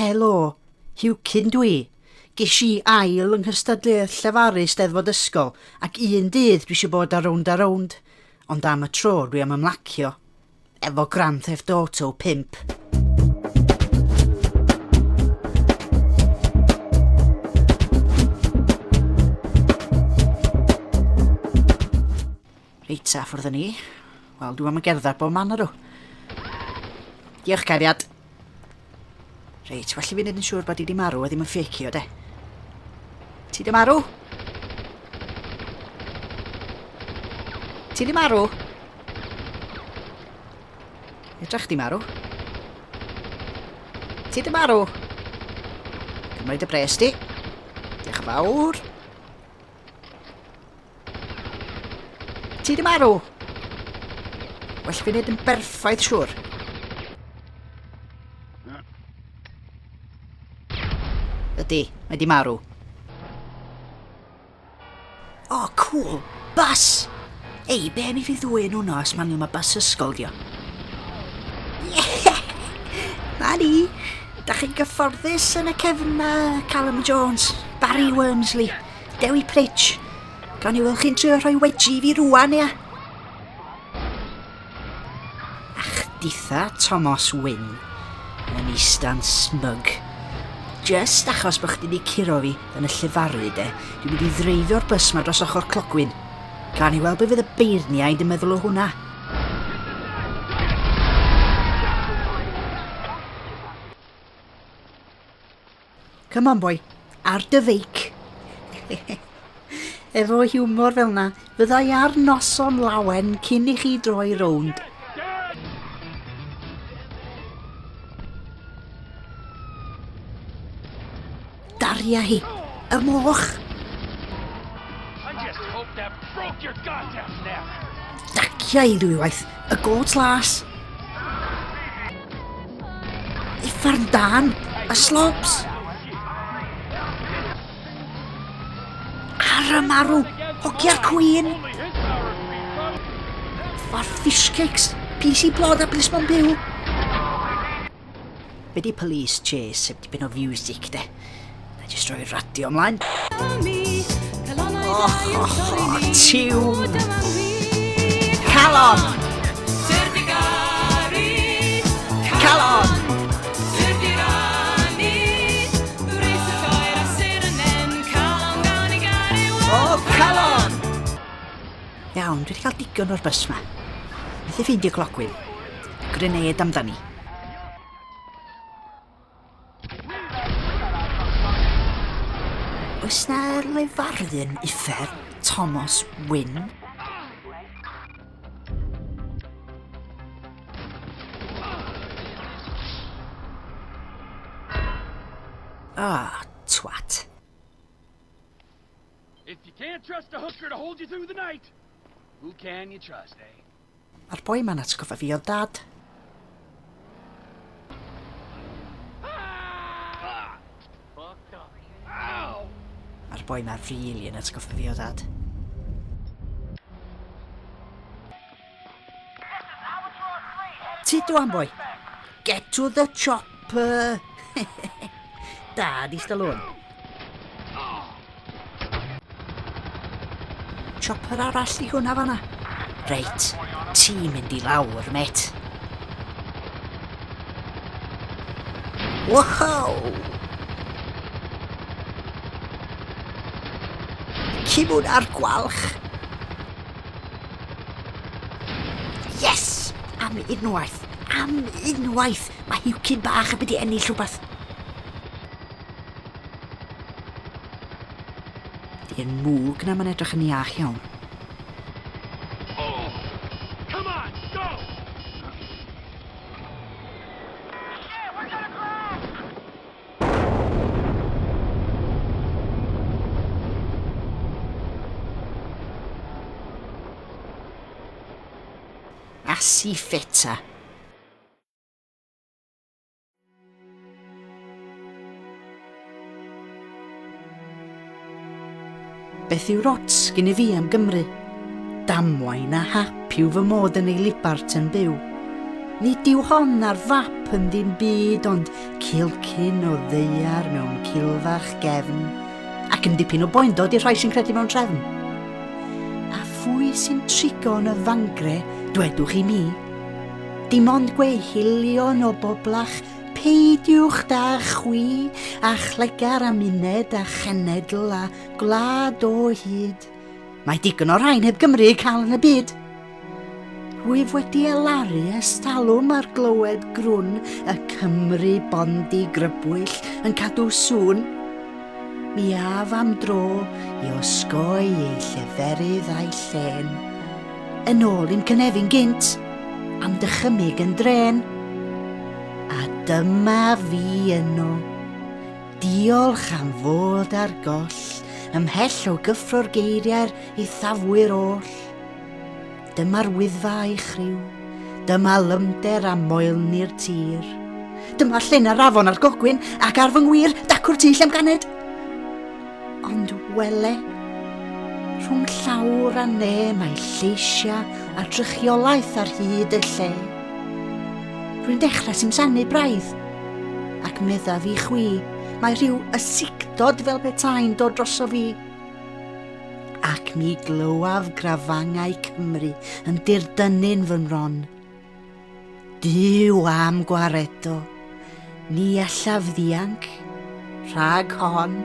Helo, Huwcyn dwi. Ges i ail yng nghystadleuaeth llefaru Steddfod Ysgol ac un dydd dwi eisiau bod ar Rownd a Rownd, ond am y tro dwi am ymlacio. Efo Grand Theft Auto 5. Reit ta, ffwrdd â ni. Wel, dwi am y gerdded bob man ydw. Diolch, cariad. Reit, well i fi wneud yn siŵr bod i di marw a ddim yn ffecio, de. Ti di marw? Ti di marw? Edrach di marw. Ti di marw? Cymryd y bres di. Diolch yn fawr. Ti di marw? Well fi wneud yn berffaith siŵr. Ydy, mae di marw. O, oh, cool! Bus! Ei, be am i fi ddwyn hwnnw os ma'n ma bus ysgol dio? Yeah! Na ni! Da chi'n gyfforddus yn y cefn na, Callum Jones, Barry Wormsley. Dewi Pritch, gawn ni weld chi'n trio rhoi wedgie i fi rwan, ia? A chditha Tomos Wyn yn ista'n smug. Just achos bod chdi 'di curo fi yn y llefaru, de, dwi'n mynd i ddreifio'r bys ma dros ochr clogwyn. Gawn ni weld be fydd y beirniaid yn meddwl o hwnna. Come on boy, ar dy feic. Efo hiwmor fel 'na, fydda i ar noson lawen cyn i chi droi rownd. Daria hi, y moch! Dacia i ddwywaith, y got las! Uffern dân! Y slobs! Ar y marw! Hogia'r Queen! Far fish cakes! PC Blod a Plismon Byw! Be di police chase heb dipyn o fiwsig de? Na jyst roi'r radio ymlaen. Oh, oh, oh, tiwn! Calon! Calon! Oh, calon! Iawn, dwi wedi cael digon o'r bus ma. Methu ffeindio clogwyn. Grenade amdani. Oes na lefaru'n uffern Thomas Wynne? Ah, twat. If you can't trust a hooker to hold you through the night, who can you trust, eh? Mae'r boi ma'n atgoffa fi o dad. Mae'r boi ma rili yn atgoffa fi o dad. Tyd wan boi. Get to the chopper. Da, di Stallone. Chopper arall i hwnna fanna. Reit, ti'n mynd i lawr, met. Wow! Cymwn ar gwalch. Yes! Am unwaith, am unwaith, mae Huwcyn bach yn mynd i ennill rhywbeth. Di'r mwg na ma'n edrych yn iach iawn. Oh, come on, go! Asi ffeta. Beth yw'r ots gen i fi am Gymru? Damwain a hap yw fy mod yn ei libart yn byw. Nid yw hon ar fap yn ddim byd ond cilcyn o ddaear mewn cilfach gefn, ac yn dipyn o boendod i'r rhai sy'n credu mewn trefn. A phwy sy'n trigo yn y fangre, dwedwch i mi? Dim ond gwehilion o boblach, peidiwch da chwi, a chlegar am uned a chenedl a gwlad o hyd. Mae digon o rhain heb Gymru eu cael yn y byd. Rwyf wedi elaru ers talwm ar glywed grwn y Cymry bondi grybwyll yn cadw sŵn. Mi af am dro i osgoi ei lleferydd a'i llên. Yn ôl i'm cynefin gynt, am dychymyg yn drên. A dyma fi yno. Diolch am fod ar goll, ymhell o gyffro'r geiriau'r eithafwyr oll. Dyma'r wyddfa a'i chriw, dyma lymder a moelni'r tir. Dyma llyn ar afon a'r gogwyn, ac ar fy ngwir, dacw'r tŷ lle'm ganed. Ond wele, rhwng llawr a ne mae lleisiau a drychiolaeth ar hyd y lle. Rwy'n dechrau simsanu braidd, ac meddaf i chwi, mae rhyw ysigdod fel petai'n dod droso fi. Ac mi glywaf grafangau Cymru yn dirdynnu'n fy mron. Duw am gwaredo, ni allaf ddianc rhag hon.